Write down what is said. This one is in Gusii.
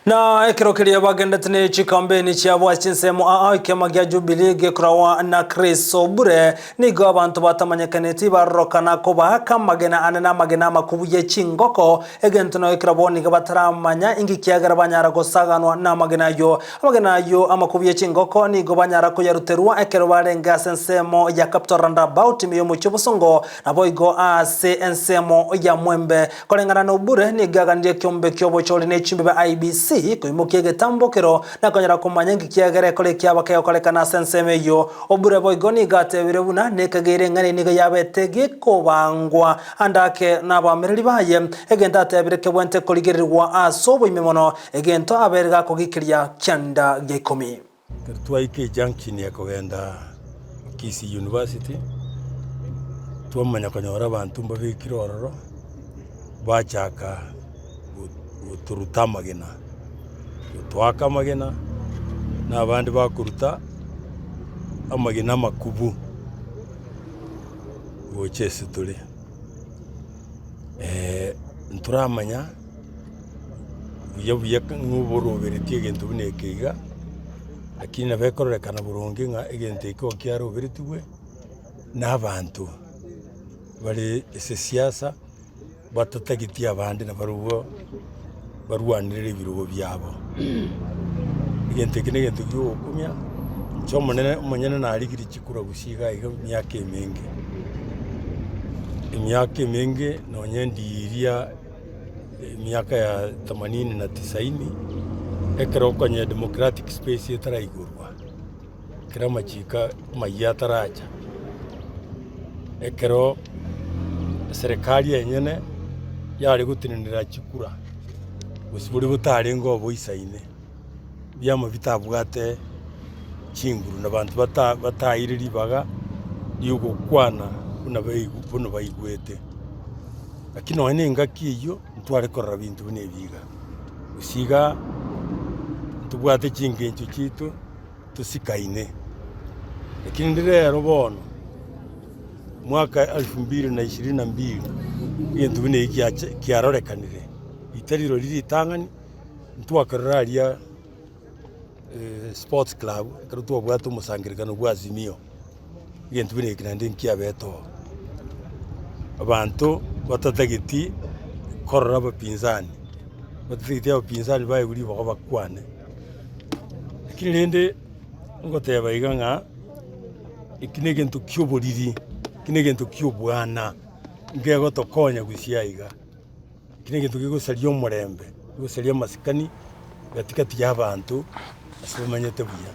Na ekero keria bagendete ne chikambeni chiabo ase chinsemo aa ekiama gia Jubilee gekoragwa na Chris Obure, nigo abanto batamanyekaneti barorokana kobaaka amagena ane na amagena amakubu ye chingoko, egento noyo kerabwo nigo bataramanya inki kiagera banyara gosaganwa namagena ayio. Amagena ayio amakubu ye chingoko nigo banyara koyaruterwa ekero barenge ase ensemo ya Capital Roundabout ime y'omochie obosongo, naboigo ase ensemo ya Mwembe. Koreng'ana nobure, nigo aganirie ekeombe ki'obochori ne chimbebe IEBC koimokia egetambokero na konyara komanya inki kiagera ekore ekiaba kegokorekana ase ensemo eyio. Obure boigo nigo atebire buna nekageire eng'ana nigo yabete gekobangwa ande ake nabaamereri baye, egento atebire kebwente korigererigwa ase oboime mono, egento abeire gakogikeria kianda gia ikomi. Ekero twaika ejunction ya kogenda Kisii University, twamanya konyora abanto mbabekire ororo, bachaka gotoruta amagena, gotoaka amagena, na abande bakoruta amagena amakubu gocha ase tore. Ntoramanya. Buya buya ng'a oboroberetie egento buna eke iga, lakini nabo ekororekana boronge ng'a egento eke igo kiaroberetigwe na abanto bare ase esiasa, batatageti abande nabarobwo barwanerere ebirogo biabo. Egento eke na egento kia ogokumia, inche omonene omonyene narigirie chikura gusii iga iga emiaka emenge, emiaka emenge nonye ndiria. Emiaka ya themanini na tisaini, ekero okonya democratic space etaraigorwa, ekero amachiko amayia ataracha, ekero eserekari enyene yare gotenenera chikura, gose boria botarenge oboisaine, ebiama bitabwate chinguru na abanto bata bataeire ribaga riogokwana buna baigu buna baigwete. Lakini nonya na engaki eyio ntware korora binto buna ebi iga, gose iga ntobwate chingencho chiaito tosikaine. Lakini rero bono, mwaka elfu mbili na ishirini na mbili, egento buna eki kiacha kiarorekanire, ritari rirorio ritang'ani, ntwakerora aria sports club ekero twabwate omosangererekano bwa Azimio, egento buna eki naende nkiabete oo. Abanto batatageti korora abapinzani, batatageti abapinzani baegwe ribogo bakwane. Lakini rende ngoteba iga ng'a eki na egento kia oboriri, eki na egento kia obwana, nkegotokonya gusii aiga. Eki negento kegosaria omorembe, kegosaria amasikani gati gati y'abanto ase bamanyete buya.